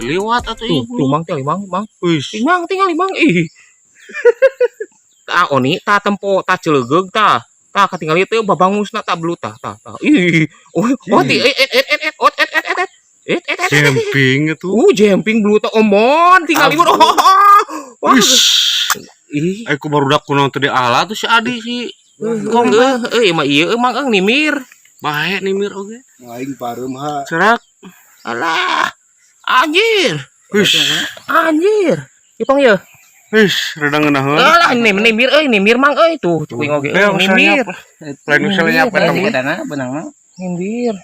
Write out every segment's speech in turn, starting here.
Diliwat atuh Tuh, ieu. tuh, Mang, tinggal, Mang, Mang. Wih. Ih, Mang, tinggal, Mang. Ih. Tah, Oni, tah tempo, tah celegeug tah. Tah katingali teh babangusna tah belut tah, tah, tah. Ih. Oh, oh, ti eh eh eh eh eh oh, eh eh eh eh. Eh eh eh. Jumping itu. Jumping belut teh omon tinggal libur. Oh, wah. Wih. Ih. Ayo ku barudak kunaon teu diala tuh si Adi si. Kong eh mah ieu emang euy nimir. Bae nimir oge. Aing pareum ha. Serak. Alah. Anjir. Wih. Anjir. Ipong ye. Wih, rada ngeunaheun. Alah nimir euy, nimir Mang euy tuh cukup oge. Eh, Nimir. Lain nu lenyap eta mah. Dana benang mah. Nimir.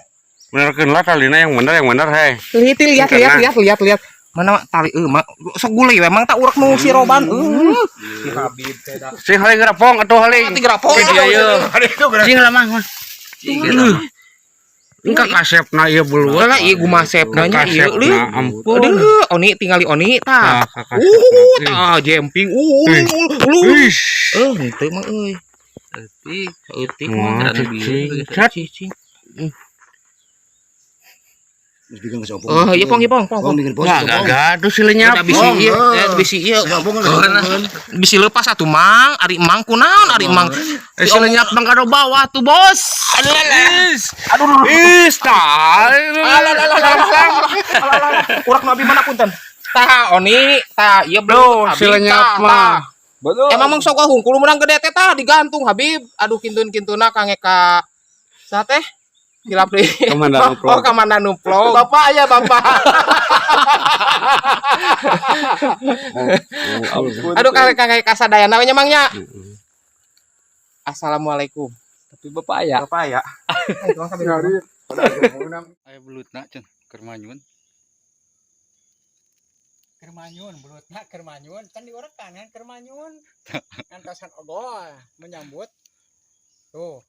Benerkeun lah talina yang bener hei. Lihat lihat lihat lihat lihat lihat. Mana Mak, tali euy mak sok gulai we mang tak urek nu si Roban euy. Si Habib teh da. Sing haling gerapong atuh haling. Mati gerapong. Ke dia ieu. Sing lah Mang. Engka kasepna ieu belut. Lah ieu gumasepna nya ieu leuh. Kasepna ampun. Aduh, Oni tingali Oni tah. Tah, kakasepna. Tah jumping. Ulu. Wih. Eh, henteu mah euy. Eutik, eutik Wah, mah cicing. Cat. Cicing. Geus bikin geus opong. Oh, iya pong, iya pong, pong. Pong dengan bos. Wah, gak gaduh si lenyap. Udah bisi ieu, eh bisi ieu. Bisi lepas atuh Mang, ari Mang kunaon ari Mang. Eh, si lenyap bang kado bawah tuh, Bos. Aduh. Is, tah. Alah, alah, alah, alah, alah. Urak nu abi mana punten. Tah, Oni, tah, ieu belum. Si lenyap mah. Emang mang sok hungkul menang gede teh tah digantung Habib. Aduh kintun-kintuna kangge ka saha teh? Hilap deui. Komandan Oh, komandan Nuplog. Bapak ya, Bapak. Aduh kangge kangge ka sadayana we nya Mang nya. Assalamualaikum. Tapi bapak aya. Bapak ya. Aya belutna cenah keur manyun. Keur manyun belutna keur manyun kan diurekan kan keur manyun. Antosan ogol menyambut. Tuh.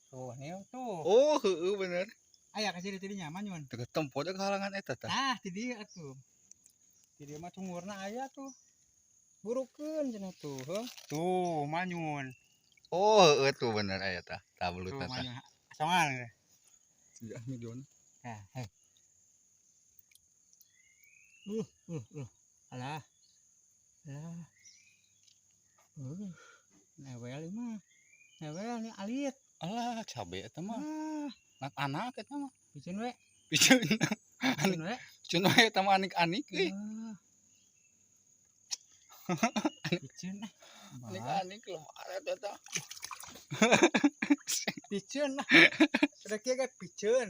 Tuh, nih tuh. Oh, heeh bener. Aya ka ciri tidinya manyun. Teu tempo teh kehalangan eta tah. Tah, ti dieu atuh. Ti dieu mah cungurna aya tuh. Burukeun cenah tuh, heuh. Tuh, manyun. Oh, heeh tuh bener aya tah. Tah Tuh belutna tah. manyun. Songan. Tidak videona. Nah, hei. Alah. Alah. Newel ieu mah. Newel nih alit. Alah, cabe eta mah. Ah, Anak-anak eta mah. Piceun we. Piceun. Piceun we. Piceun we eta mah anik-anik euy. Ah. Piceun ah. Anik-anik lemah eta. Piceun lah. Sudah kieu ge piceun.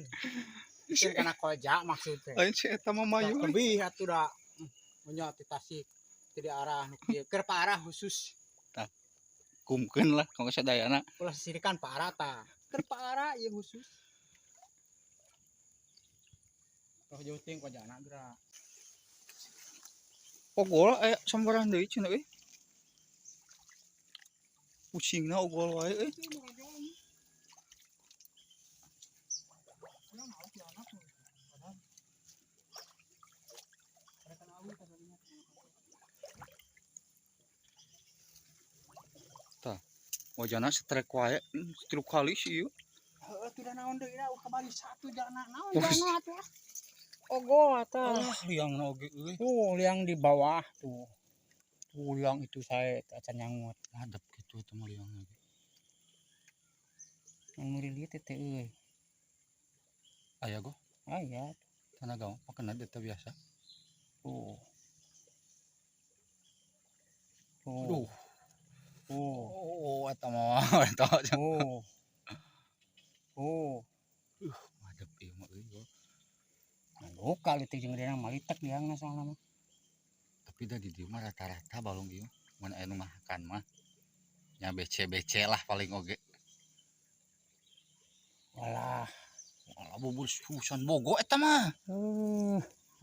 Piceun kana koja maksud teh. Lain si eta mah mayu. Lebih atuh da. Nya ti Tasik. Ti di arah nu kieu. Keur parah khusus. Kumkeun lah kalau sadayana. Ulah sisirikan parah tah. Keur parah ieu khusus. Toh jauh ting kojana geura. Ogol aya sambaran deui cenah euy. Pusingna ogol wae euy. Tah, wajana strek wae, tilu kali sih ieu. Heeh, tidak naon deui da kembali satu jana naon jana atuh. Ogol tah. Alah, liangna oge euy. Tuh liang di bawah tuh. Tuh liang itu saya acan nyangut. Madep gitu eta mah liangna ge. Yang murilit teh euy. Aya goh? Aya. Tanaga mah pakena eta biasa. Tuh. Tuh. Aduh. Tuh. Oh, eta mah eta. Tuh. Tuh. Madep ieu mah euy. Goh. Nah, buka litik jeung gedena mah litek liangna soalna mah. Tapi da di dieu mah rata-rata balong ieu mun aya nu makan mah nya bece-bece lah paling oge. Walah. Walah bubur susan bogo eta mah.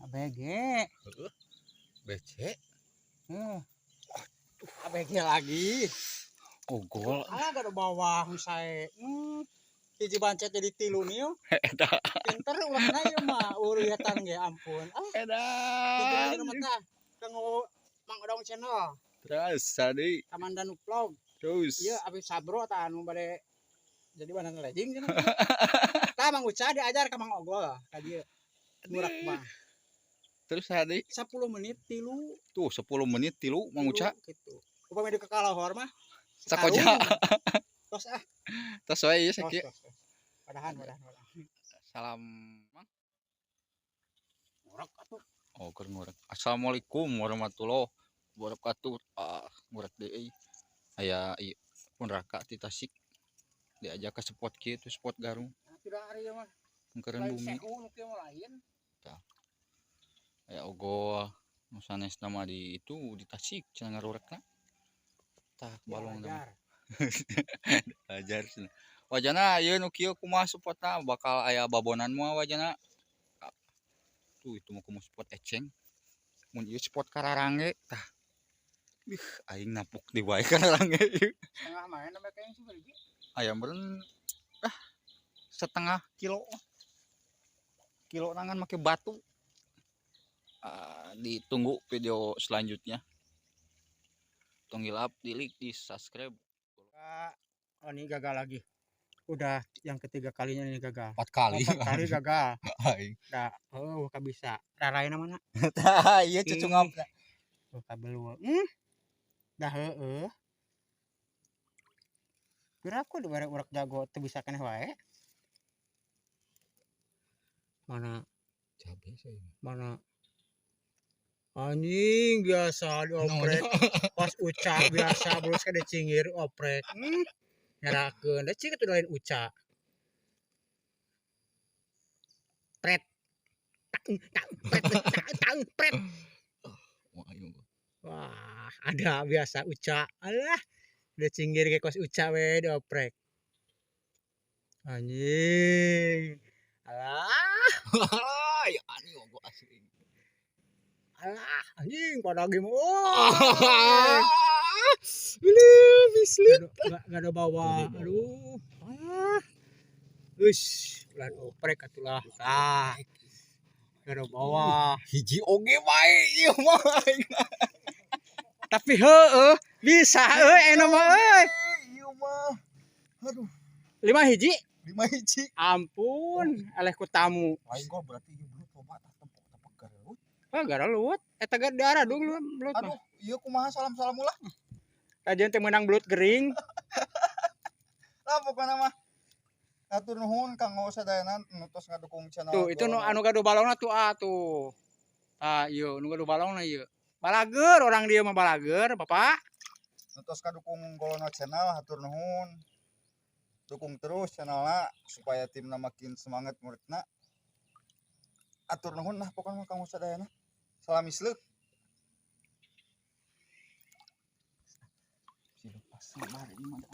ABG. Heeh. Bece. ABG lagi. Ogol. Alah gak ada bawah sae. Hiji bancet jadi tilu nih. Eta. Pinter ulahna ieu mah uruyatan ge ampun. Ah, Edan. pinter mah tah. Kanggo Mang Odong channel. Terus tadi Komandan Vlog. terus. Ieu abi Sabro tah anu bade jadi badan lejing cenah. Tah Mang Uca diajar ka Mang Ogol ka dieu. Murak mah. Terus tadi 10 menit tilu. Tuh 10 menit tilu Mang Uca. Gitu. Upami di kekalahor mah Sakoja. Tos ah. Tos wae ieu sakieu. Padahan, padahan, padahan. Salam Mang. Ngorok atuh. Oh, keur ngorek. Assalamualaikum warahmatullahi wabarakatuh. Ah, ngorek deui. Aya ieu pun raka ti Tasik. Diajak ke spot kieu tuh spot Garung. Tidak ari ieu mah. Kengkeureun bumi. Lain nu kieu mah lain. Tah. Aya ogol nu sanesna mah di itu di Tasik cenah ngarurekna. Tah balong mah. Ajar cenah. Wajana ieu nu kieu kumaha spotna bakal aya babonan moal wajana. Tuh itu mah kumaha spot eceng. Mun ieu spot kararange tah. Ih, aing napuk di wae kararange ieu. Setengah main sampai kayaknya sih beli. Aya meureun ah setengah kilo. Kilo nangan make batu. Ditunggu video selanjutnya. Tong hilap di like, di subscribe. Oh, ini gagal lagi. Udah yang ketiga kalinya ini gagal. 4 kali. 4 kali gagal. Aing. Dah, oh gak bisa. Raraina mana? Tah, ieu cucungap. Oh, kabel. Dah heeh. Kira aku dibere urek jago teu bisa keneh wae. Mana? Cabe saya. Mana? Anjing biasa dioprek. Pas Uca biasa belus ka dicingir oprek. Nyerakeun da cing atuh lain Uca. Pret. Tang tang pret tang tang pret. Wah, ayo. Wah, ada biasa Uca. Alah, udah cinggir kayak kos Uca we dioprek. Anjing. Alah, Ya anjing gua asli. alah, anjing pada game. Oh. Ini bislit. Gak ada bawa. Aduh. Ah. Ush, ulah oprek atulah. Ah. Gak ada bawa. Hiji oge wae ieu mah. Tapi heueuh, bisa euy enak mah euy. Ieu mah. Aduh, 5 hiji. 5 hiji. Ampun, eleh ku tamu. Lain gua berarti ieu belut loba tah tempok tepek gareut. Ah, garelut. Eta ge darah dong belut mah. Aduh, ieu kumaha salam-salam ulah. Kajian teh meunang belut gering. Lah pokona mah. Atur nuhun kanggo sadayana nu tos ngadukung channel. Tuh, itu nu anu gaduh balongna tuh ah tuh. Ah, ieu nu gaduh balongna ieu. Balager orang dia mah balager, Bapak. Nu tos ngadukung Golono channel hatur nuhun. Dukung terus channelna supaya timna makin semangat muridna. Atur nuhun lah pokona mah kanggo sadayana. Salam isleuk. Lepas sabar ini mah.